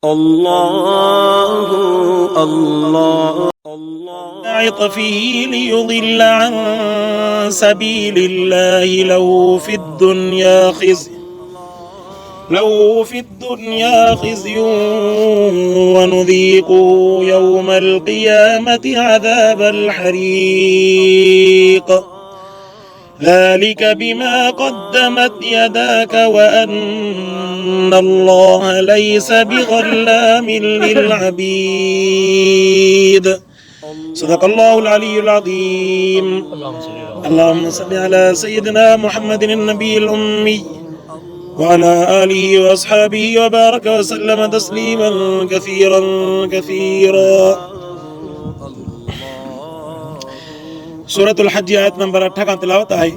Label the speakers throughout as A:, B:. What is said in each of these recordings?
A: الله الله
B: عطفه ليضل عن سبيل الله له في الدنيا خزي له في الدنيا خزي ونذيقه يوم القيامة عذاب الحريق ذلك بما قدمت يداك وأن الله ليس بظلام للعبيد صدق الله العلي العظيم اللهم صل على سيدنا محمد النبي الأمي وعلى آله وأصحابه وبارك وسلم تسليما كثيرا كثيرا سورة الحج جي آيت نمبر 8 کان تلاوت آهي.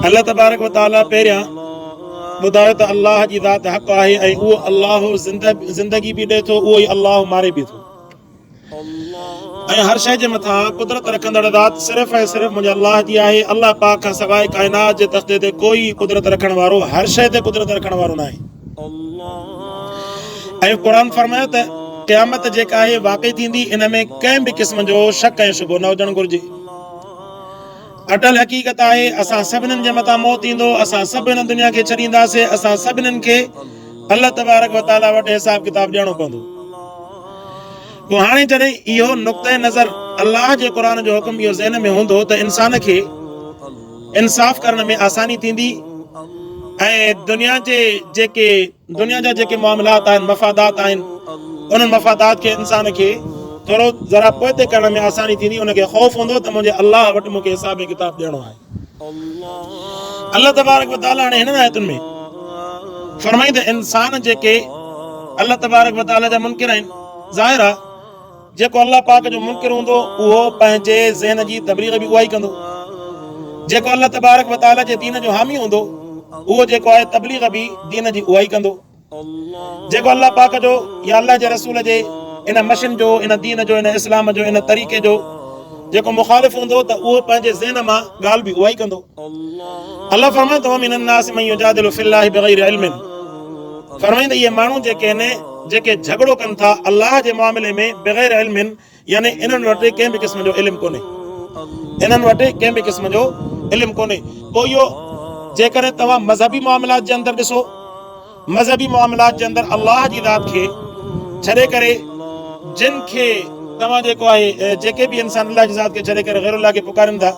B: الله تبارڪ و تعالي پهريان ٻڌايو ته الله جي ذات حق آهي ۽ اهو الله زندگي به ڏئي ٿو اهو ئي الله ماري به ٿو ۽ هر شيء جي مٿان قدرت رکندڙ ذات صرف ۽ صرف منهنجي الله جي آهي. الله پاڪ کان سواء ڪائنات جي تختي تي ڪوئي قدرت رکڻ وارو هر شيء تي قدرت رکڻ وارو ناهي. ۽ قرآن فرمايو ته قيامت جيڪا آهي واقع ٿيندي ان ۾ ڪنهن به قسم جو شڪ ۽ شبهو نه هجڻ گهرجي. اٽل حقيقت آهي اسان سڀنن جي مٿان موت ايندو، اسان سڀ هن دنيا کي ڇڏينداسين، اسان سڀنن کي الله تبارڪ وتعاليٰ وٽ حساب ڪتاب ڏيڻو پوندو. پوء هاڻي جڏهن اهو نقطه نظر الله جي قرآن جو حڪم اهو ذهن ۾ هوندو ته انسان کي انصاف ڪرڻ ۾ آساني ٿيندي ۽ دنيا جي جيڪي دنيا جا جيڪي معاملات آهن مفادات آهن انهن مفادات کي انسان کي ٿورو ذرا پوئتي ڪرڻ ۾ آساني ٿيندي ان کي خوف هوندو ته منهنجي الله وٽ مون کي حساب ۽ ڪتاب ڏيڻو آهي. الله تبارڪ وتعالي هاڻي هنن آيتن ۾ فرمائي ته انسان جيڪي الله تبارڪ وتعالي جا منڪر آهن ظاهر آهي جيڪو الله پاڪ جو منڪر هوندو اهو پنهنجي ذهن جي تبليغ به اها ئي ڪندو جيڪو الله تبارڪ وتعالي جي دين جو حامي هوندو اهو جيڪو آهي تبليغ به دين جي اها ئي ڪندو جيڪو الله پاڪ جو يا الله جي رسول جي ان مشن جو ان دين جو ان اسلام جو ان طريقي جو جيڪو مخالف هوندو ته اهو پنهنجي ذهن مان ڳالهه به اها ئي ڪندو. الله فرمائي ٿو ومن الناس من يجادل في الله بغير علم فرمائي ته اهي ماڻهو جيڪي آهن جيڪي جهڳڙو ڪن ٿا الله جي معاملي ۾ بغير علم يعني انهن وٽ ڪنهن به قسم جو علم ڪونهي انهن وٽ ڪنهن به قسم جو علم ڪونهي پوء اهو جيڪڏهن توهان مذهبي معاملات جي اندر ڏسو مذهبي معاملات جي اندر الله جي ذات کي ڇڏي ڪري جن کي توهان جيڪو آهي جيڪي به انسان الله جي ذات کي ڇڏي ڪري غير الله کي پڪارين ٿا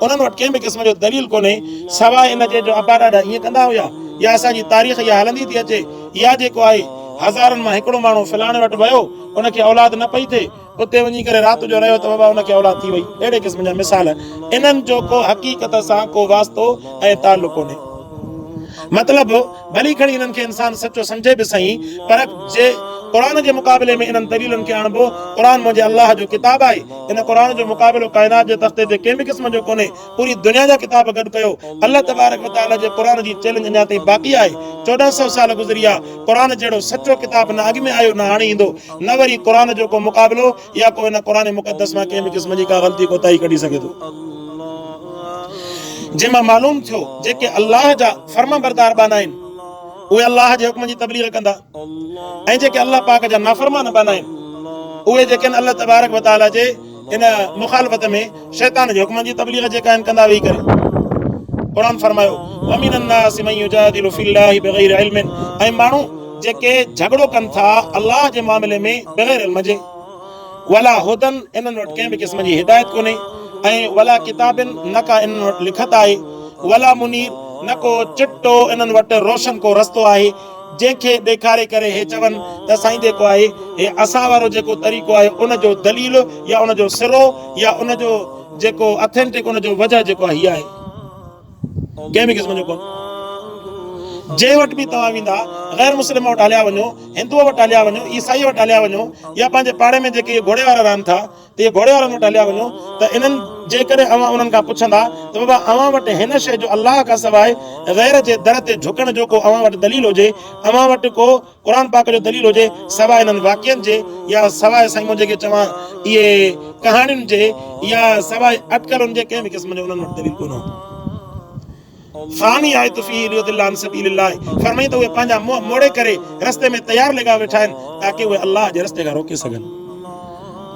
B: انهن وٽ ڪنهن به قسم جو دليل ڪونهي سواء ان جي جو ابا ڏاڏا ائين ڪندا هيا يا اسان جي تاريخ اها هلندي ٿي اچي يا جيڪو آهي هزارن مان هڪڙو ماڻهو فلاڻي وٽ ويو ان کي اولاد نه پئي ٿئي اتي وڃي ڪري رات جو رهيو ته بابا ان کي اولاد ٿي وئي. اهڙي قسم جا مثال انهن جو ڪو حقيقت سان ڪو واسطو ۽ تعلق ڪونهي. مطلب ڀلي کڻي انهن کي انسان سچو سمجهي به سهي پر جي قرآن جي مقابلي ۾ انهن دليلن کي آڻبو، قرآن منهنجي الله جو ڪتاب آهي، ان قرآن جو مقابلو ڪائنات جي تختي تي ڪنهن به قسم جو ڪونهي، پوري دنيا جا ڪتاب گڏ ڪيو، الله تبارڪ و تعاليٰ جي قرآن جي چئلينج اڃا تائين باقي آهي، 14 سئو سال گذري ويا، قرآن جهڙو سچو ڪتاب نه اڳ ۾ آيو نه هاڻي ايندو، نه وري قرآن جو ڪو مقابلو يا ڪو ان قرآن مقدس مان ڪنهن به قسم جي ڪا غلطي ڪوتاهي ڪڍي سگهي ٿو. جنهن مان معلوم ٿيو جيڪي الله جا فرمانبردار ٻانها آهن اهي الله جي حڪم جي تبليغ ڪندا ۽ جيڪي الله پاڪ جا نافرمان ٻانها آهن اهي جيڪي آهن الله تبارڪ وتعاليٰ جي ان مخالفت ۾ شيطان جي حڪمن جي تبليغ جيڪا آهن ڪندا ويهي ڪري قرآن فرمايو ومن الناس من يجادل في الله بغير علم ۽ ماڻهو جيڪي جهڳڙو ڪن ٿا الله جي معاملي ۾ بغير علم جي ولا هدن انهن وٽ ڪنهن به قسم جي هدايت ڪونهي ۽ ولا ڪتاب نه ڪا انهن وٽ لکت آهي ولا منير نه ڪو چٽو انهن وٽ روشن ڪو رستو آهي جنهن کي ڏيکاري ڪري هي چون ته سائين جيڪو آهي هي اسان وارو جيڪو طريقو آهي ان جو دليل يا ان جو سرو يا ان جو جيڪو اٿينٽڪ ان جو وجه جيڪو آهي هي آهي ڪنهن به قسم جو ڪونه. جنهن وٽ به توهان ويندا، غير مسلم وٽ هليا وڃو، هندوء وٽ هليا وڃو، عيسائيء وٽ هليا وڃو يا پنهنجي پاڙي ۾ جيڪي اهي گهوڙي وارا رهن ٿا ته اهي گهوڙي وارن وٽ هليا وڃو ته انهن جيڪڏهن اوهان انهن کان پڇندا ته بابا اوهان وٽ هن شيء جو الله کان سواء غير جي در تي جهڪڻ جو ڪو اوهان وٽ دليل هجي، اوهان وٽ ڪو قرآن پاڪ جو دليل هجي سواء انهن واقعن جي يا سواء سائين مون جيڪي چوان اهي ڪهاڻين جي يا سواء اٽڪلن جي ڪنهن به قسم جو انهن وٽ دليل ڪونه هوندو. فاني آيت فيه ليضل عن سبيل الله فرمائين ته اهي پنهنجا منهن موڙي ڪري رستي ۾ تيار لڳا ويٺا آهن تاڪه اهي الله جي رستي کان روڪي سگهن.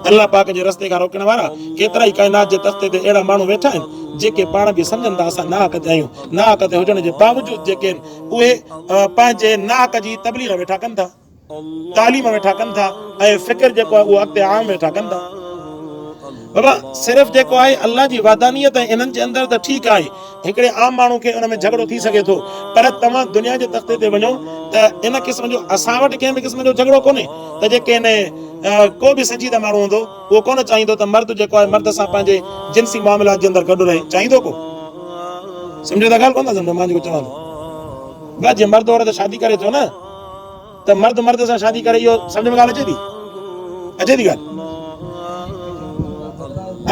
B: الله پاڪ جي رستي کان روڪڻ وارا ڪيترائي ڪائنات جي تختي تي اهڙا ماڻهو ويٺا آهن جيڪي پاڻ به سمجهن ٿا اسان ناحق تي آهيون، ناحق تي هجڻ جي باوجود جيڪي آهن اهي پنهنجي ناحق جي تبليغ ويٺا ڪن ٿا. تعليم ويٺا ڪن ٿا ۽ فڪر جيڪو آهي اهو اڳتي عام ويٺا ڪن ٿا. بابا صرف جيڪو آهي الله جي وحدانيت ۽ انهن جي اندر ته ٺيڪ آهي هڪڙي عام ماڻهو کي ان ۾ جهڳڙو ٿي سگهي ٿو پر توهان دنيا جي تختي تي وڃو ته ان قسم جو اسان وٽ ڪنهن به قسم جو جهڳڙو ڪونهي ته جيڪي ان ڪو به سنجيده ماڻهو هوندو اهو ڪونه چاهيندو ته مرد جيڪو آهي مرد سان پنهنجي جنسي معاملات جي اندر گڏ رهي چاهيندو ڪو سمجهو ٿا ڳالهه ڪونه ٿا سمجهو مان جيڪو چوان ٿو بابا جي مرد عورت شادي ڪري ٿو نه ته مرد مرد سان شادي ڪري اهو سمجھ ۾ ڳالهه اچي ٿي اچي ٿي ڳالهه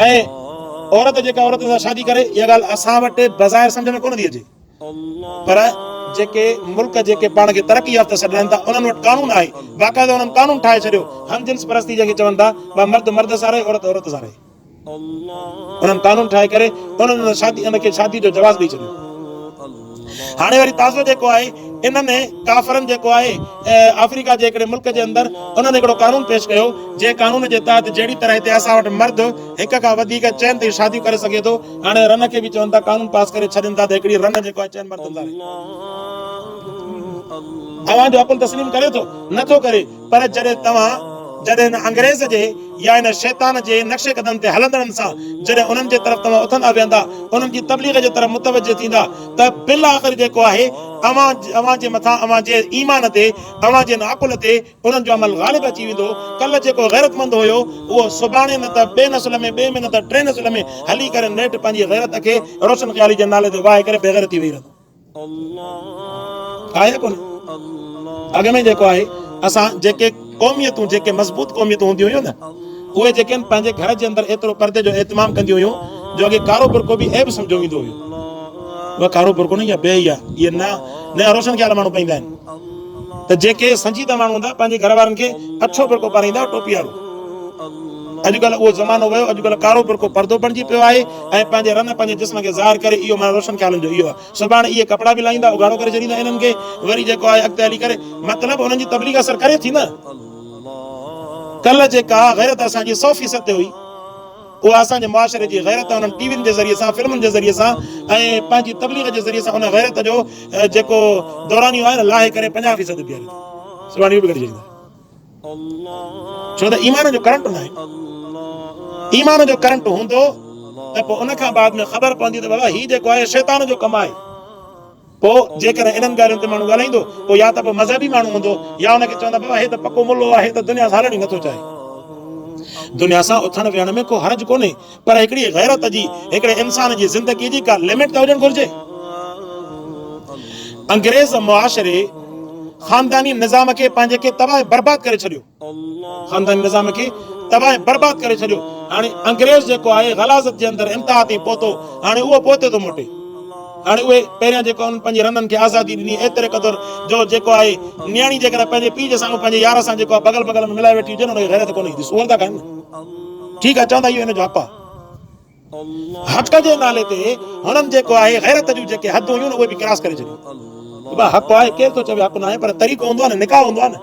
B: ۽ عورت جيڪا عورت سان شادي ڪري اها ڳالهه اسان وٽ بظاهر سمجھ ۾ ڪونه ٿي اچي پر جيڪي ملڪ جيڪي پاڻ کي ترقي يافته سڏرائن ٿا انهن وٽ قانون آهي باقاعده انهن قانون ٺاهي ڇڏيو هم جنس پرستي جنهن کي چون ٿا مرد مرد سان رهي عورت عورت سان رهي انهن قانون ٺاهي ڪري انهن شادي ان کي شادي جو جواز ڏئي ڇڏيو. هاڻي وري تازو جيڪو آهي انهن ڪافرن جيڪو آهي آفريڪا جي هڪڙي ملڪ جي اندر انهن هڪڙو قانون پيش ڪيو جنهن قانون جي تحت جهڙي طرح هتي اسان وٽ مرد هڪ کان وڌيڪ چئن تائين شاديون ڪري سگهي ٿو هاڻي رن کي به چون ٿا قانون پاس ڪري ڇڏين ٿا ته هڪڙي رن جيڪو آهي چئن مردن سان رهي. اوهان جو عقل تسليم ڪري ٿو؟ نه ٿو ڪري. پر جڏهن توهان جڏهن هن انگريز جي يا هن شيطان جي نقش قدم تي هلندڙن سان جڏهن انهن جي طرف توهان اٿندا ويهندا، انهن جي تبليغ جي طرف متوجه ٿيندا ته بالآخر جيڪو آهي اوهان اوهان جي مٿان اوهان جي ايمان تي اوهان جي هن عقل تي انهن جو عمل غالب اچي ويندو. ڪلهه جيڪو غيرتمند هيو اهو سڀاڻي نه ته ٻئي نسل ۾ ٻئي ۾ نه ته ٽئين نسل ۾ هلي ڪري نيٺ پنهنجي غيرت کي روشن خيالي جي نالي تي واهي ڪري بيغيرت ٿي ويهي رهندو. آهي ڪونه اڳ ۾ جيڪو آهي اسان جيڪي قوميتون جيڪي مضبوط قوميتون هونديون هيون نه اهي جيڪي آهن پنهنجي گهر جي اندر ايترو پردي جو اهتمام ڪنديون هيون جو اڳي ڪارو برقعو به عيب سمجهيو ويندو هيو اها ڪارو برقعو نه يا بي يا اهي نه نيا روشن خيال ماڻهو پائيندا آهن ته جيڪي سنجيده ماڻهو هوندا پنهنجي گهر وارن کي اڇو برقعو پارائيندا ٽوپي وارو اڄڪلهه اهو زمانو ويو، اڄڪلهه ڪارو برقعو پردو بڻجي پيو آهي ۽ پنهنجي رن پنهنجي جسم کي ظاهر ڪري اهو معنيٰ روشن خيالن جو اهو آهي. سڀاڻي اهي ڪپڙا به لاهيندا اگهاڙو ڪري ڇڏيندا انهن کي وري جيڪو آهي اڳتي هلي ڪري مطلب انهن جي تبليغ اثر ڪري ٿي نه. ڪلهه جيڪا غيرت اسان جي سو فيصد تي هئي اها اسان جي معاشري جي غيرت انهن ٽي وين جي ذريعي سان فلمن جي ذريعي سان ۽ پنهنجي تبليغ جي ذريعي سان ان غيرت جو جيڪو دورانيو آهي نه لاهي ڪري 50 فيصد تي بيهاري ٿي. سڀاڻي اهو به گهٽجي ڇڏيندا. ڇو ته ايمان جو ڪرنٽ ناهي. ايمان جو ڪرنٽ هوندو ته پوء ان کان بعد ۾ خبر پوندي ته بابا هي جيڪو آهي شيطان جو ڪم آهي. پوء جيڪڏهن انهن ڳالهين تي ماڻهو ڳالهائيندو پوء يا ته پوء مذهبي ماڻهو هوندو يا ان کي چوندا بابا هي ته پڪو ملو آهي ته دنيا سان هلڻ ئي نٿو چاهي. دنيا سان اٿڻ ويهڻ ۾ ڪو حرج ڪونهي پر هڪڙي غيرت جي هڪڙي انسان جي زندگي جي ڪا لمٽ ته هجڻ گهرجي. انگريز معاشري خانداني نظام کي پنهنجي کي تباهه ۽ برباد ڪري ڇڏيو. خانداني نظام کي تباهه ۽ برباد ڪري ڇڏيو. هاڻي انگريز جيڪو آهي غلاظت جي اندر انتها تائين پهتو. هاڻي اهو پوئتي ٿو موٽي. هاڻي اهي پهريان جيڪو انهن پنهنجي رنن کي آزادي ڏني ايتري قدر جو جيڪو آهي نياڻي جيڪڏهن پنهنجي پيء جي سامهون پنهنجي يار سان جيڪو آهي بغل بغل ۾ ملائي ويٺي هجي نه ان کي غيرت ڪونه ايندي. سوئر ٿا کائن نه. ٺيڪ آهي چوندا اهو هن جو حق آهي. حق جي نالي تي هنن جيڪو آهي غيرت جون جيڪي حدون هيون نه اهي به ڪراس ڪري ڇڏيون. بابا حق آهي ڪير ٿو چوي حق ناهي پر طريقو هوندو آهي نه نڪاح هوندو آهي نه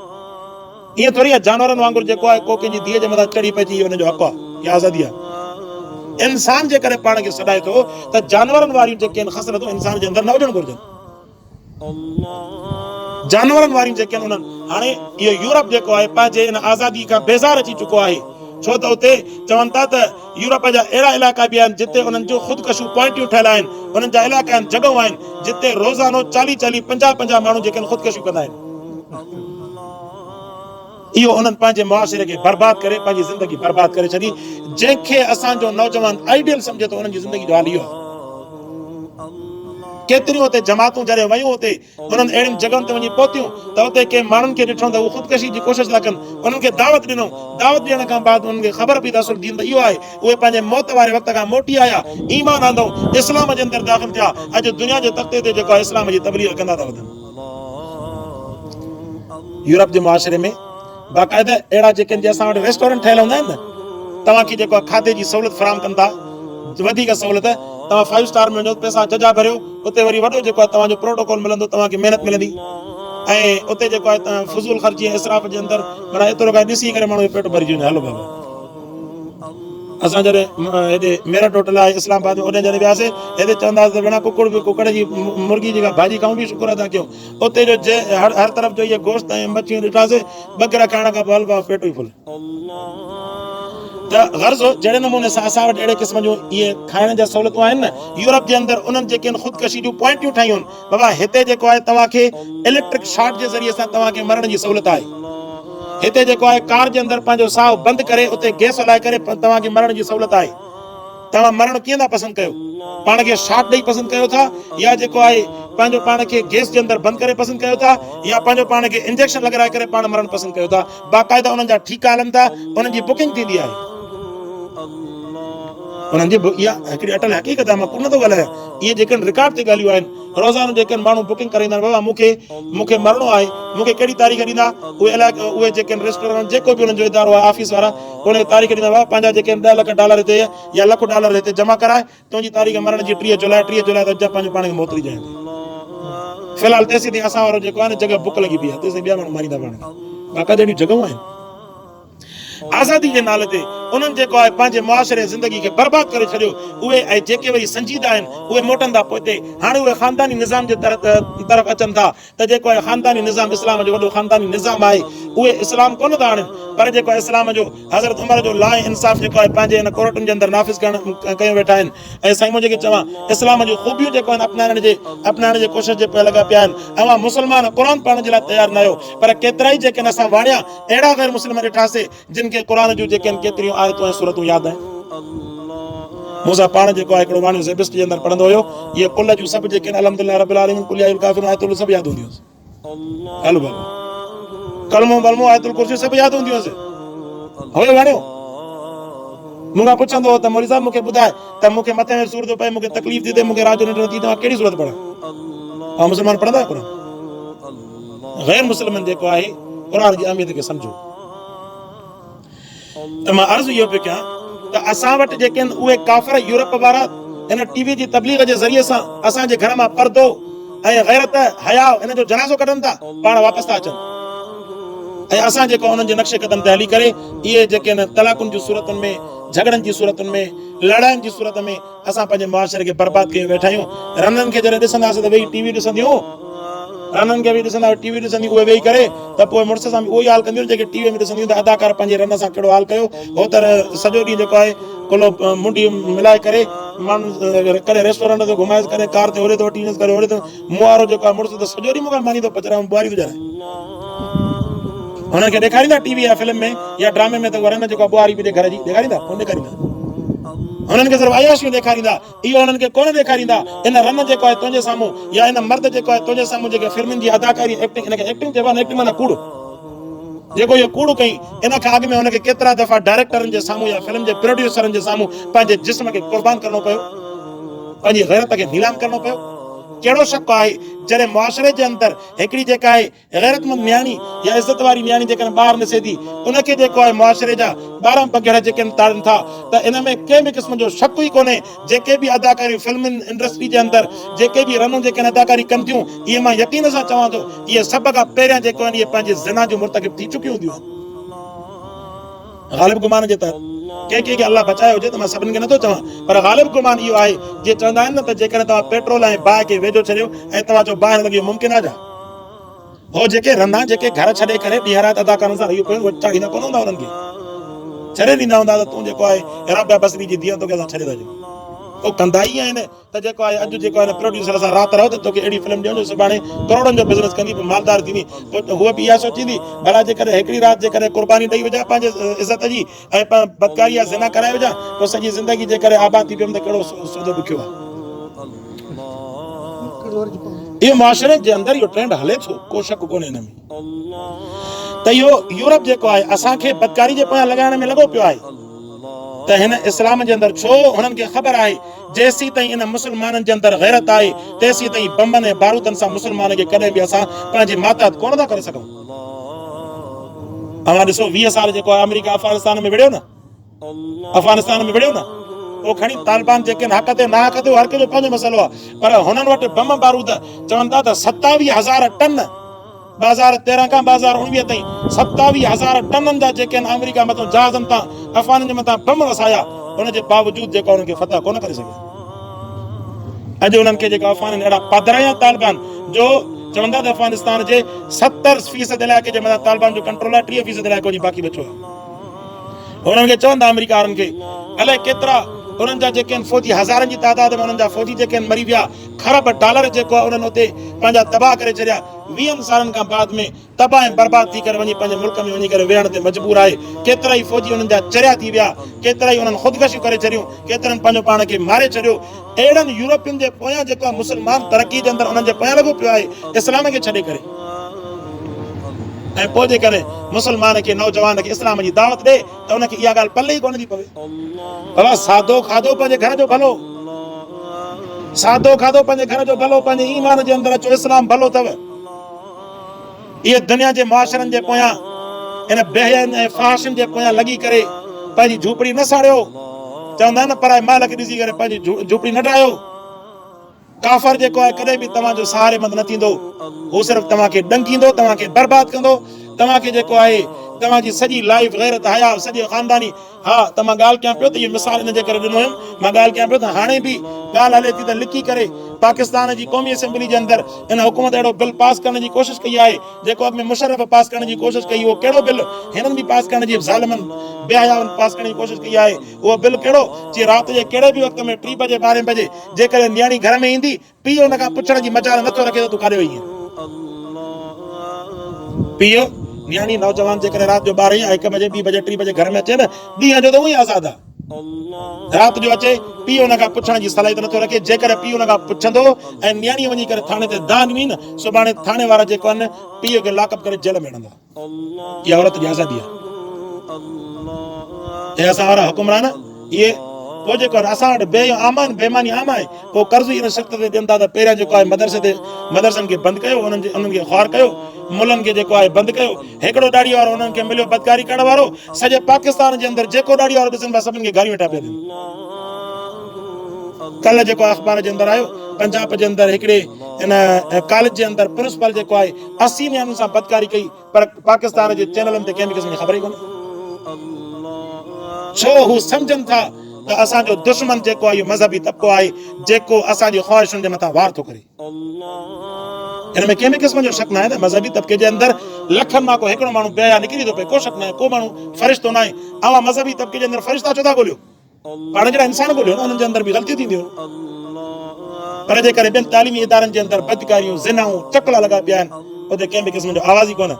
B: ائين ٿوري آهي جانورن وانگر جيڪو آهي ڪو ڪنهن جي ڌيء جي مٿان چڙهي پئجي اهو هن جو حق آهي يا آزادي آهي. انسان جيڪڏهن پاڻ کي سڏائي ٿو ته جانورن واريون جيڪي آهن خصلتون انسان جي اندر نه هجڻ گهرجن. جانورن واريون جيڪي آهن انهن هاڻي اهو يورپ جيڪو آهي پنهنجي ان آزادي کان بيزار اچي چڪو آهي ڇو ته اتي چون ٿا ته يورپ جا اهڙا علائقا به آهن جتي انهن جون خودڪشون پوائنٽيون ٺهيل آهن انهن جا علائقا آهن جڳهون آهن جتي روزانو چاليهه چاليهه پنجاهه پنجاهه ماڻهو جيڪي آهن خودڪشيون ڪندا آهن اهو انهن پنهنجي معاشري کي برباد ڪري پنهنجي زندگي برباد ڪري ڇڏي جنهن کي اسان جو نوجوان آئيڊيل سمجهي ٿو انهن جي زندگي جو حال اهو آهي ڪيتريون اتي جماعتون جڏهن ويون اتي انهن اهڙين جڳهن تي وڃي پهتيون ته اتي ڪنهن ماڻهن کي ڏٺو ته هو خودڪشي جي ڪوشش ٿا ڪن انهن کي دعوت ڏنو دعوت ڏيڻ کان بعد انهن کي خبر پئي ته اصل دين ته اهو آهي اهي پنهنجي موت واري وقت کان موٽي آيا ايمان آندائون اسلام جي اندر داخل ٿيا اڄ دنيا جي تختي تي جيڪو آهي اسلام جي تبليغ ڪندا ٿا وڌن. يورپ جي معاشري ۾ باقاعده اهڙا جيڪي جي اسان وٽ ريسٽورنٽ ٺهيل هوندا آهن نه توهان کي جيڪو کاڌي جي سهولت فراهم ڪن ٿا وڌيڪ سهولت توهان فائيو اسٽار ۾ وڃو پئسا ججها ڀريو اتي وري وڏو جيڪو آهي توهان جو پروٽوڪول ملندو توهان کي محنت ملندي ۽ اتي جيڪو آهي توهان فضول خرچي ۽ اسراف جي اندر معنيٰ ايترو کائي ڏسي ڪري ماڻهو جو پيٽ ڀرجي وڃي هلو بابا اسان جڏهن هيڏي ميرٽ هوٽل آهي اسلام آباد ۾ اوڏي جڏهن وياسي هتي چوندا هئا ته ڀيڻا ڪڪڙ به ڪڪڙ جي مرغي جيڪا ڀاڄي کائون به شڪر ادا ڪيون اتي جو جي هر هر طرف جو اهي گوشت ۽ مڇيون ڏٺاسي ٻه گرهه کائڻ کان پوء هل بابا پيٽ ئي فل ته غرض جهڙي نموني سان اسان وٽ اهڙي قسم جون اهي کائڻ جا سهولتون آهن نه يورپ جي اندر انهن جيڪي آهن خودڪشي جون پوائنٽيون ٺاهيون آهن بابا هتي جيڪو آهي توهان کي اليڪٽرڪ شارٽ جي ذريعي سان توهان کي مرڻ جي سهولت آهي هتي جيڪو آهي ڪار جي اندر پنهنجو ساهه بند ڪري اتي گئس هلائي ڪري توهان کي مرڻ جي سهولت آهي توهان مرڻ ڪيئن ٿا پسند ڪيو؟ پاڻ کي شاٽ ڏئي پسند ڪيو ٿا يا جيڪو آهي پنهنجو پاڻ کي گيس جي اندر بند ڪري پسند ڪيو ٿا يا پنهنجو پاڻ کي انجيڪشن لڳرائي ڪري پاڻ مرڻ پسند ڪيو ٿا؟ باقاعده انهن جا ٺيڪا هلن ٿا، انهن جي بڪنگ ٿيندي آهي. انهن جي اها هڪڙي اٽل حقيقت آهي، مان ڪوڙ نٿو ڳالهايان. اهي جيڪي رڪارڊ تي ڳالهيون آهن، روزانو جيڪي ماڻهو بڪنگ ڪرائيندا آهن، بابا مون کي مون کي مرڻو آهي، مون کي ڪهڙي تاريخ ڏيندا؟ اهي علائقا اهي جيڪي ريسٽورنٽ جيڪو به انهن جو ادارو آهي آفيس وارا ان کي تاريخ ڏيندا بابا پنهنجا جيڪي 10 لک ڊالر هتي يا لک ڊالر هتي جمع ڪراء تنهنجي تاريخ مرڻ جي 30 جولاء 30 جولاء ته پنهنجو پاڻ کي موت ڏئي جائين في الحال تيسين تائين اسان وارو جيڪو آهي نه جڳهه بڪ لڳي پئي آهي تيسين ٻيا ماڻهو ماريندا پاڻ کي باقاعده اهڙيون جڳهون آهن آزادي جي نالي تي انهن جيڪو آهي پنهنجي معاشري زندگي کي برباد ڪري ڇڏيو اهي ۽ جيڪي وري سنجيده آهن اهي موٽن ٿا پوئتي هاڻي اهي خانداني نظام جي طرف اچن ٿا ته جيڪو آهي خانداني نظام اسلام جو وڏو خانداني نظام آهي اهي اسلام ڪونه ٿا آڻين پر جيڪو آهي اسلام جو حضرت عمر جو لا ۽ انصاف جيڪو آهي پنهنجي ان ڪورٽن جي اندر نافذ ڪرڻ ڪيو ويٺا آهن ۽ سائين مون جيڪي چوان اسلام جون خوبيون جيڪو آهن اپنائڻ جي اپنائڻ جي ڪوشش جي پويان لڳا پيا آهن اوهان مسلمان قرآن پڙهڻ جي لاء تيار نه آهيو پر ڪيترائي جيڪي آهن اسان واڻيا اهڙا غير مسلم ڏٺاسي جن کي قرآن جون جيڪي آهن ڪيتريون آيتون ۽ سورتون ياد آهن. مون سان پاڻ جيڪو آهي هڪڙو واڻيو زيبسٽ جي اندر پڙهندو هيو، اهي قل جون سڀ جيڪي آهن الحمدلله رب العالمين قل يا ايها الڪافرون آيت الڪرسي سڀ ياد هونديون هيس. هلو بابا ڪلمو بلمو آيت الڪرسي سڀ ياد هونديون هيس. هيو واڻيو مون کان پڇندو هو ته مولوي صاحب مون کي ٻڌاء ته مون کي مٿي ۾ سور ٿو پئي مون کي تڪليف ٿي ٿئي مون کي رات جو ننڊ نٿي اچي مان ڪهڙي سورت پڙهان؟ اوهان مسلمان پڙهندا آهيو قرآن؟ غير مسلمن جيڪو آهي قرآن جي اهميت کي سمجهو ته مان عرض اهو پيو ڪيان ته اسان وٽ جيڪي آهن اهي ڪافر يورپ وارا هن ٽي وي جي تبليغ جي ذريعي سان اسان جي گهر مان پردو ۽ غيرت حياء ان جو جنازو ڪڍن ٿا پاڻ واپس ٿا اچن ۽ اسان جيڪو انهن جي نقش قدم تي هلي ڪري اهي جيڪي آهن طلاقن جي صورتن ۾ جهڳڙن جي صورتن ۾ لڙاين جي صورت ۾ اسان پنهنجي معاشري کي برباد ڪيون ويٺا آهيون. رنن کي جڏهن ڏسنداسين ته ويهي ٽي وي ڏسنديون. رنن کي ويهي ڏسندا ٽي وي ڏسنديون اهي ويهي ڪري ته پوء مڙس سان به اهو ئي حال ڪنديون جيڪي ٽي وي ۾ ڏسنديون ته اداڪار پنهنجي رن سان ڪهڙو حال ڪيو هو ته سڄو ڏينهن جيڪو آهي ڪلهو منڍي ملائي ڪري ماڻهو ڪڏهن ريسٽورنٽ تي گهمائيس ڪڏهن ڪار تي هوري ٿو وٺي وڃيس ڪڏهن هوري ٿو مون وارو جيڪو آهي مڙس ته سڄو ڏينهن مون کان ماني ٿو پچرائي ٻوهاري ٿو ڄارائي. هنن کي ڏيکاريندا ٽي وي يا فلم ۾ يا ڊرامي ۾ ته اها رن جيڪو آهي ٻوهاري پي ڏي گهر جي ڏيکاريندا ڪونه ڏيکاريندا هنن کي صرف عياشيون ڏيکاريندا اهو هنن کي ڪونه ڏيکاريندا ان رن جيڪو آهي تنهنجي سامهون يا ان مرد جيڪو آهي تنهنجي سامهون جيڪي فلمن جي اداڪاري ايڪٽنگ ان کي ايڪٽنگ چئبو آهي ايڪٽنگ معنيٰ ڪوڙ جيڪو اهو ڪوڙ ڪئي ان کان اڳ ۾ هن کي ڪيترا دفعا ڊائريڪٽرن جي سامهون يا فلم جي پروڊيوسرن جي سامهون پنهنجي جسم کي قربان ڪرڻو پيو پنهنجي غيرت کي نيلام ڪرڻو پيو ڪهڙو شڪ آهي جڏهن معاشري جي اندر هڪڙي جيڪا آهي غيرتمند نياڻي يا عزت واري نياڻي جيڪڏهن ٻاهر نسي ٿي ان کي جيڪو آهي معاشري جا 12 پگهڙ جيڪي تاڙين ٿا ته ان ۾ ڪنهن به قسم جو شڪ ئي ڪونهي جيڪي به اداڪاريون فلمن انڊسٽري جي اندر جيڪي به رنون جيڪي اداڪاري ڪن ٿيون اهي مان يقين سان چوان ٿو اهي سڀ کان پهريان جيڪو آهن اهي پنهنجي زنا جون مرتڪب ٿي چڪيون هونديون آهن. غالب گمان جي تحت ڪنهن ڪنهن کي الله بچايو هجي ته مان سڀني کي نٿو چوان پر غالب گمان اهو آهي جيئن چوندا آهن نه ته جيڪڏهن توهان پيٽرول ۽ باهه کي ويجهو ڇڏيو ۽ توهان چئو باهه نه لڳي اهو ممڪن آهي ڇا؟ هو جيڪي رنا جيڪي گهر ڇڏي ڪري ڏينهن رات اداڪارن سان رهيو پيون اهي چاڙهيندا ڪونه هوندا انهن کي ڇڏي ڏيندا هوندا ته تون جيڪو آهي رابعه بصري جي ڌيء توکي اسان ڇڏي ٿا ڏيون هو ڪندا ئي آهن ته جيڪو آهي اڄ جيڪو آهي پروڊيوسر سان رات رهو ته توکي اهڙي فلم ڏيون جو سڀاڻي ڪروڙن جو بزنس ڪندي پوء مالدار ٿيندي پوء هوء به اها سوچيندي ڀلا جيڪڏهن هڪڙي رات جيڪڏهن قرباني ڏئي وجهان پنهنجي عزت جي ۽ بدڪاري يا زنا ڪرائي وجهان پوء سڄي زندگي جيڪڏهن آباد ٿي پيم ته ڪهڙو سودو ڏکيو آهي. اهو معاشري جي اندر اهو ٽرينڊ هلي ٿو ڪو شڪ ڪونهي ان ۾ ته اهو يورپ جيڪو آهي اسان کي بدڪاري جي پويان لڳائڻ ۾ لڳو پيو آهي ته هن اسلام جي اندر ڇو هنن کي خبر آهي جيسين تائين انهن مسلمانن جي اندر غيرت آهي تيسين تائين بمن ۽ بارودن سان مسلمان کي ڪڏهن به اسان پنهنجي ماتحت ڪونه ٿا ڪري سگهون. اوهان ڏسو 20 سال جيڪو آهي آمريڪا افغانستان ۾ وڙهيو نه افغانستان ۾ وڙهيو نه پوء کڻي طالبان جيڪي آهن حق تي ناحق تي اهو هر ڪنهن جو پنهنجو مسئلو آهي پر هنن وٽ بم بارود چون ٿا ته 27000 ٽن 2013 کان 2019 تائين 27000 ٽنن جا جيڪي آهن آمريڪا مٿان جهازن تان افغانن جي مٿان بم وسايا ان جي باوجود جيڪو انهن کي فتح ڪونه ڪري سگهيا. اڄ انهن کي جيڪا افغانن اهڙا پڌرايا طالبان جو چون ٿا ته افغانستان جي 70 فيصد علائقي جي مٿان طالبان جو ڪنٽرول آهي 30 فيصد علائقو وڃي باقي بچو آهي. انهن کي چون ٿا آمريڪا وارن کي الائي ڪيترا انهن جا جيڪي آهن فوجي هزارن جي تعداد ۾ انهن جا فوجي جيڪي آهن مري ويا کرب ڊالر جيڪو آهي انهن اتي پنهنجا تباهه ڪري ڇڏيا ويهن سالن کان بعد ۾ تباهه ۽ برباد ٿي ڪري وڃي پنهنجي ملڪ ۾ وڃي ڪري ويهڻ تي مجبور آهي. ڪيترائي فوجي انهن جا چريا ٿي ويا، ڪيترائي انهن خودڪشيون ڪري ڇڏيون، ڪيترن پنهنجو پاڻ کي ماري ڇڏيو. اهڙن يورپين جي پويان جيڪو آهي مسلمان ترقي جي اندر انهن جي پويان لڳو پيو آهي اسلام کي ڇڏي ڪري ۽ پوء جيڪڏهن مسلمان کي نوجوان کي اسلام جي دعوت ڏي ته ان کي اها ڳالهه پلي ئي ڪونه ٿي پوي. بابا سادو کاڌو پنهنجي گهر جو ڀلو، سادو کاڌو پنهنجي گهر جو ڀلو، پنهنجي ايمان جي اندر اچو اسلام ڀلو اٿو. اهي دنيا جي معاشرن جي پويان ان بيحيائين ۽ فحاشين جي پويان لڳي ڪري پنهنجي جهوپڙي نه ساڙيو. چوندا آهن نه پرائي مال کي ڏسي ڪري پنهنجي جهوپڙي نه ڊاهيو. ڪافر جيڪو آهي ڪڏهن به توهان جو سهاري مند نه ٿيندو. هو صرف توهان کي ڏنگيندو، توهان کي برباد ڪندو، توهان کي جيڪو آهي توهان جي سڄي لائيف، غيرت، حياء، سڄي خانداني ها ته مان ڳالهه ڪيان پيو ته اهو مثال ان جي ڪري ڏنو هيم، مان ڳالهه ڪيان پيو ته هاڻي به ڳالهه هلي ٿي ته لڪي ڪري پاڪستان جي قومي اسيمبلي جي اندر ان حڪومت اهڙو بل پاس ڪرڻ جي ڪوشش ڪئي آهي جيڪو اڳ ۾ مشرف پاس ڪرڻ جي ڪوشش ڪئي اهو ڪهڙو بل هنن به پاس ڪرڻ جي ظالمن بي حيائن پاس ڪرڻ جي ڪوشش ڪئي آهي اهو بل ڪهڙو چي رات جي ڪهڙي به وقت ۾ ٽي بجي ٻارهين بجي جيڪڏهن نياڻي گهر ۾ ايندي پيء ان کان پڇڻ جي مجال نٿو رکي ته تون ڪاڏي وئي آهين؟ پيء، نياڻي نوجوان جيڪڏهن رات جو ٻارهين يا هڪ بجي، ٻي بجي، ٽي بجي گهر ۾ اچي نه، ڏينهن جو ته اونئن ئي آزاد آهي. رات جو اچي، پيء ان کان پڇڻ جي صلاحيت نٿو رکي. جيڪڏهن پيء ان کان پڇندو ۽ نياڻيء وڃي ڪري ٿاڻي تي دانهن ڏني نه، سڀاڻي ٿاڻي وارا جيڪو آهن، پيء کي لاڪ اپ ڪري جيل ۾ هڻندا. اها عورت جي آزادي آهي. اي اسان وارا حڪمران اهي پوء جيڪو اسان وٽ بي امان بيماني عام آهي پوء قرض ئي ان شرط تي ڏين ٿا ته پهريان جيڪو آهي مدرسي تي مدرسن کي بند ڪيو انهن جي انهن کي خوار ڪيو ملن کي جيڪو آهي بند ڪيو هڪڙو ڏاڙهي وارو انهن کي مليو بدڪاري ڪرڻ وارو سڄي پاڪستان جي اندر جيڪو ڏاڙهي وارو ڏسن پيا سڀني کي گاريون ويٺا پيا ڏين ڪلهه جيڪو اخبار جي اندر آيو پنجاب جي اندر هڪڙي ان ڪاليج جي اندر پرنسپال جيڪو آهي 80 نياڻين سان بدڪاري ڪئي پر پاڪستان جي چينلن تي ڪنهن به قسم جي خبر ئي ڪونهي. ڇو هو سمجهن ٿا ته اسان جو دشمن جيڪو آهي اهو مذهبي طبقو آهي جيڪو اسان جي خواهشن جي مٿان وار ٿو ڪري. ان ۾ ڪنهن به قسم جو شڪ ناهي ته مذهبي طبقي جي اندر لکن مان ڪو هڪڙو ماڻهو بي حيا نڪري ٿو پئي ڪو شڪ ناهي ڪو ماڻهو فرشتو ناهي. اوهان مذهبي طبقي جي اندر فرشتا ڇو ٿا ڳوليو؟ پاڻ جهڙا انسان ڳوليو نه انهن جي اندر به غلطيون ٿينديون پر جيڪڏهن ٻين تعليمي ادارن جي اندر بدڪاريون زنائون چڪلا لڳا پيا آهن اتي ڪنهن به قسم جو آواز ئي ڪونه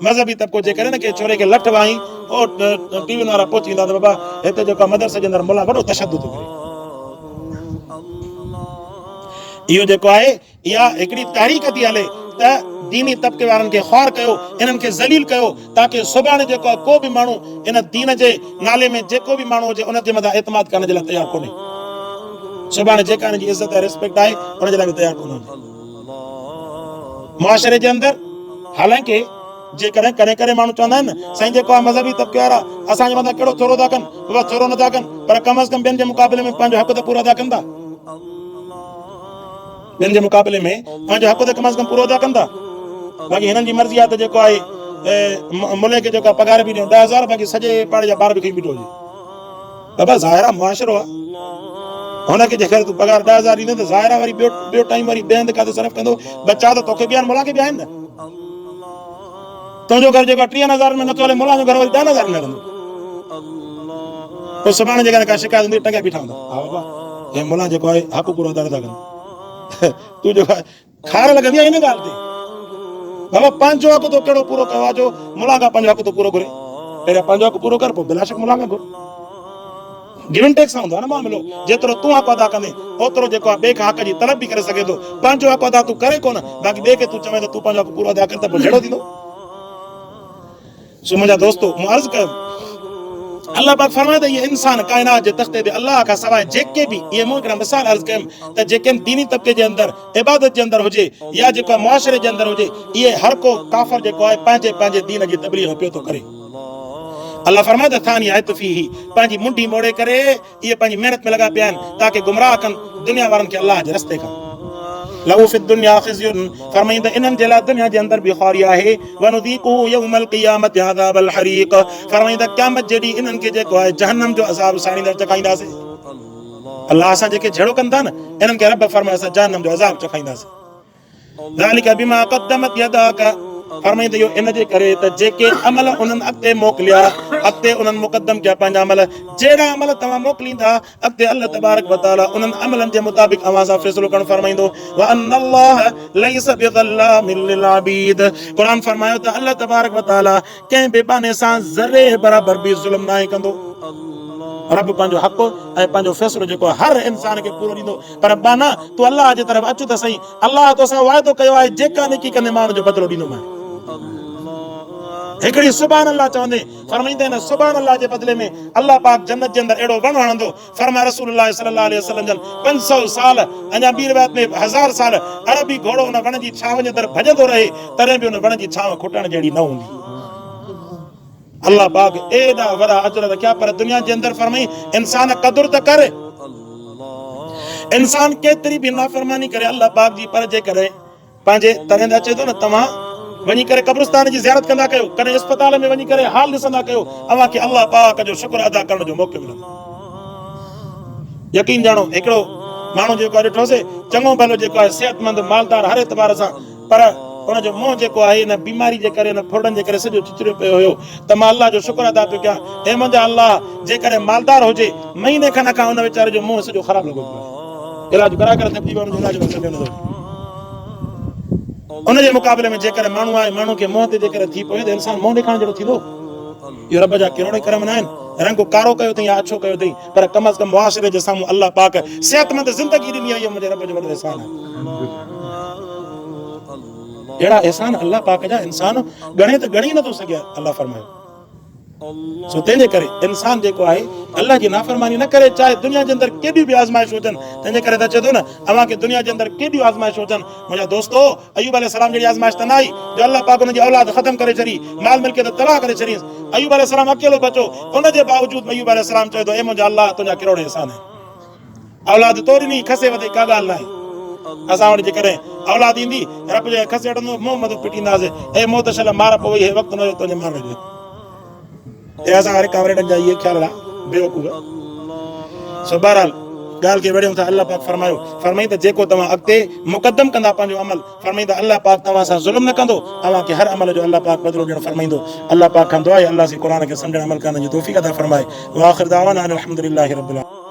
B: مذهبي طبقو جيڪڏهن نه ڪنهن ڇوري کي لٺ وهائين او ٽي وين وارا پهچي ويندا ته بابا هتي جيڪو مدرسي جي اندر ملا وڏو تشدد ٿو ڪري اهو جيڪو آهي اها هڪڙي تحريڪ ٿي هلي ته ديني طبقي وارن کي خوار ڪيو، انهن کي ذليل ڪيو تاڪه سڀاڻي جيڪو آهي ڪو به ماڻهو ان دين جي نالي ۾ جيڪو به ماڻهو هجي ان جي مٿان اعتماد ڪرڻ جي لاء تيار ڪونهي. سڀاڻي جيڪا ان جي عزت ۽ ريسپيڪٽ آهي ان جي لاء به تيار ڪونه هجي. معاشري جي اندر حالانڪه جيڪڏهن ڪڏهن ڪڏهن ماڻهو چوندا آهن نه سائين جيڪو آهي مذهبي طبقي وارا اسان جي مٿان ڪهڙو ٿورو ٿا ڪن، بابا ٿورو نٿا ڪن پر ڪم از ڪم ٻين جي مقابلي ۾ پنهنجو حق ته پورو ادا ڪن ٿا. ٻين جي مقابلي ۾ پنهنجو حق ته ڪم از ڪم پورو ادا ڪن ٿا. باقي هنن جي مرضي آهي ته جيڪو آهي ملئي کي جيڪو پگهار به ڏيون 10000 باقي سڄي پاڙي جا ٻار به کڻي بيٺو هجي. بابا ظاهر آهي معاشرو آهي هن کي جيڪڏهن تون پگهار 10000 ڏيندين ته ظاهر آهي وري ٻيو ٻيو ٽائيم وري ٻئي هنڌ ڪاٿي صرف ڪندو. ٻچا ته توکي به آهن ملان کي به آهن نه. تنهنجو گهر جيڪو ٽيهن هزارن ۾ نٿو هلي ملان جو گهر وري ڏهن هزارن ۾ هلندو. پوء سڀاڻي جيڪڏهن ڪا شڪايت هوندي ٽنگيا بيٺا هوندا. ها بابا هي ملان جيڪو آهي حق پورو ادا نٿا ڪن. تون جيڪو آهي خار لڳندي آهي ان ڳالهه تي. بابا پنهنجو حق تو ڪهڙو پورو ڪيو آهي جو ملان کان پنهنجو حق ٿو پورو گهرين. پهريان پنهنجو حق پورو ڪر پوء بلاشڪ ملان کان گهر. گيو اينڊ ٽيڪ سان هوندو آهي نه معاملو. جيترو تون حق ادا ڪندين اوترو جيڪو آهي ٻئي کان حق جي طلب به ڪري سگهين ٿو. پنهنجو حق ادا تون ڪرين ڪونه باقي ٻئي کي تون چوين ته تون پنهنجو حق پورو ادا ڪر ته پوء جهيڙو ٿيندو. سو منهنجا دوستو مون عرض ڪيو الله پاڪ فرمائي ته اهي انسان ڪائنات جي تختي تي الله کان سواء جيڪي به اهي مون هڪڙا مثال عرض ڪيم ته جيڪي ديني طبقي جي اندر عبادت جي اندر هجي يا جيڪو معاشري جي اندر هجي اهي هر ڪو ڪافر جيڪو آهي پنهنجي پنهنجي دين جي تبليغ پيو ٿو ڪري. الله فرمايو ته ثاني عطفه پنهنجي منڍي موڙي ڪري اهي پنهنجي محنت ۾ لڳا پيا آهن تاڪه گمراهه ڪن دنيا وارن کي الله جي رستي کان. له في الدنيا خزي فرمائين ته انهن جي لاء دنيا جي اندر به خواري آهي ونذيقه يوم القيامة عذاب الحريق فرمائين ته قيامت جي ڏينهن انهن کي جيڪو آهي جهنم جو عذاب ساڙيندڙ چکائينداسين. الله سان جيڪي جهيڙو ڪن ٿا نه انهن کي رب فرمايو اسان جهنم جو عذاب چکائينداسين. ذلک بما قدمت يداک فرمائين ته اهو ان جي ڪري ته جيڪي عمل انهن اڳتي موڪليا اڳتي انهن مقدم ڪيا پنهنجا عمل جهڙا عمل توهان موڪليندا اڳتي الله تبارڪ وتعالي انهن عملن جي مطابق اوهان سان فيصلو ڪرڻ فرمائيندو وان الله ليس بظلام للعبيد قرآن فرمايو ته الله تبارڪ وتعالي ڪنهن به ٻانهي سان ذري برابر به ظلم ناهي ڪندو. رب پنهنجو حق ۽ پنهنجو فيصلو جيڪو هر انسان کي پورو ڏيندو پر ٻانها تون الله جي طرف اچ ته سهي الله توسان وعدو ڪيو آهي جيڪا نيڪي ڪندين مان ان جو بدلو ڏيندومانء. هڪڙي سبحان الله چوندين فرمائيندا آهن سبحان الله جي بدلي ۾ الله پاڪ جنت جي اندر اهڙو وڻ هڻندو فرمايو رسول الله صلي الله عليه وسلم جن 500 سال اڃا ٻي روايت ۾ هزار سال عربي گهوڙو ان وڻ جي ڇانو جي اندر ڀڄندو رهي تڏهن به ان وڻ جي ڇانو کٽڻ جهڙي نه هوندي. الله پاڪ ايڏا وڏا اجر رکيا پر دنيا جي اندر فرمائي انسان قدر ته ڪر انسان ڪيتري به نافرماني ڪري الله پاڪ جي پر جيڪڏهن پنهنجي تڏهن ته اچي ٿو نه توهان وڃي ڪري قبرستان جي زيارت ڪندا ڪيو ڪڏهن اسپتال ۾ وڃي ڪري حال ڏسندا ڪيو اوهان کي الله پاڪ جو شڪر ادا ڪرڻ جو موقعو ملندو يقين ڄاڻو هڪڙو ماڻهو جيڪو ڏٺوسي چڱو ڀلو جيڪو آهي صحت مند مالدار هر اعتبار سان پر ان جو منهن جيڪو آهي ان بيماري جي ڪري ان ڦرڙن جي ڪري سڄو چچريو پيو هيو ته مان الله جو شڪر ادا پيو ڪيان اي منهنجا الله جيڪڏهن مالدار هجي مهيني کن کان ان ويچاري جو منهن سڄو خراب لڳو پيو آهي علاج ڪرائي ڪري ٿڪجي ويو ان جو علاج به سمجهه نٿو ان جي مقابلي ۾ جيڪڏهن ماڻهو آهي ماڻهو کي منهن تي جيڪڏهن ٿي پوي ته انسان منهن ڏيکارڻ جهڙو ٿيندو اهو رب جا ڪروڙين ڪرم نه آهن رنگ ڪارو ڪيو اٿئي يا اڇو ڪيو اٿئي پر ڪم از ڪم معاشري جي سامهون الله پاڪ صحتمند زندگي ڏني آهي اهو منهنجي رب جو وڏو احسان آهي اهڙا احسان الله پاڪ جا انسان ڳڻي ته ڳڻي نٿو سگهي الله فرمايو سو تنهن جي ڪري انسان جيڪو آهي الله جي نافرماني نه ڪري چاهي دنيا جي اندر ڪيڏيون به آزمائش هجن تنهن جي ڪري ته چئي ٿو نه اوهان کي دنيا جي اندر ڪيڏيون آزمائش هجن منهنجا دوستو ايوب عليه السلام جهڙي آزمائش ته نه آئي جو الله پاڪ ان جي اولاد ختم ڪري ڇڏي مال ملڪيت تباهه ڪري ڇڏيس ايوب عليه السلام اڪيلو بچو ان جي باوجود ايوب عليه السلام چئي ٿو اي منهنجا الله تنهنجا ڪروڙ احسان آهن اولاد تو ڏني کسي وڌي ڪا ڳالهه ناهي. اسان وٽ جيڪڏهن اولاد ايندي رب جو کسي وٺندو منهن مٿو پٽينداسين اي موت شل مار پوي هي وقت نه هيو تنهنجي مارڻ جو. اي اسان واري ڪامريڊن جا اهي خيال هئا بيوقوف. سو بهرحال ڳالهه کي وڙهيون ٿا الله پاڪ فرمايو فرمائين ته جيڪو توهان اڳتي مقدم ڪندا پنهنجو عمل فرمائين ته الله پاڪ توهان سان ظلم نه ڪندو اوهان کي هر عمل جو الله پاڪ بدلو ڏيڻ فرمائيندو الله پاڪ کان دعا آهي الله سين قرآن کي سمجهڻ عمل ڪرڻ جي توفيق عطا فرمائي واخر دعوانا ان الحمدلله رب العالمين.